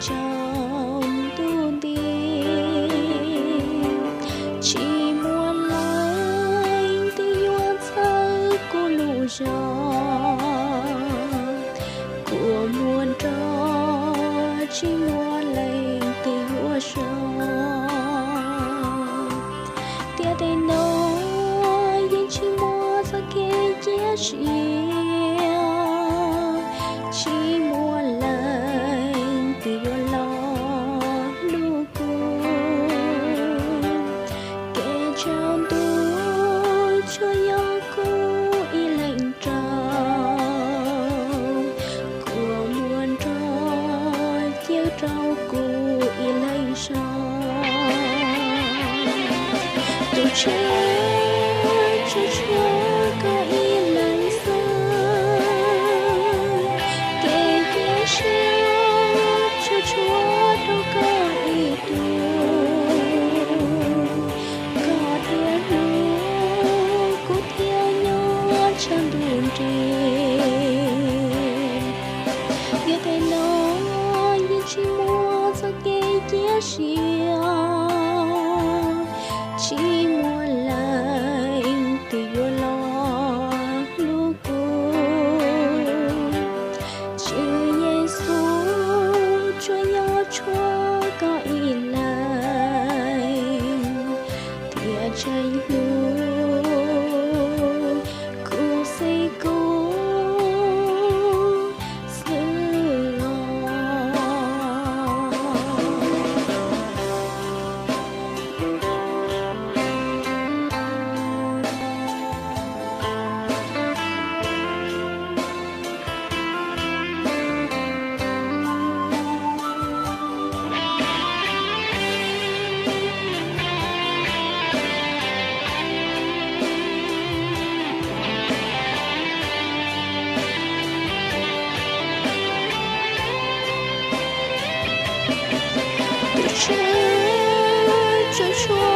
tsaus ntuj nti, tsis muaj leej twg yuav txhawb kuv lub zog. Kua muag nrog tsis muaj leej twg yuav so, tiam tej no yeej tsis muaj txoj kev cia siab, tsis muaj leej twg yuav los hlub kuv. Kev tsaus ntuj tsuas yog kuv ib leeg rau, kua muag nrog cia rau kuv ib leeg so. Tus tswv, tsuas tshuav koj ib leeg xwb, kev cia siab tsuas tshuav rau koj ib tug, koj thiaj hlub kuv thiab nyob tsaus ntuj nti. Yog tej no yeej tsis muaj txoj kev cia siab, tsis muaj leej twg yuav los hlub kuv. Tswv Yexus, tsuas yog tshuav koj ib leeg thiaj tseem hlub kuv xwb kuv xwb los. Tus tswv, tsuas tshuav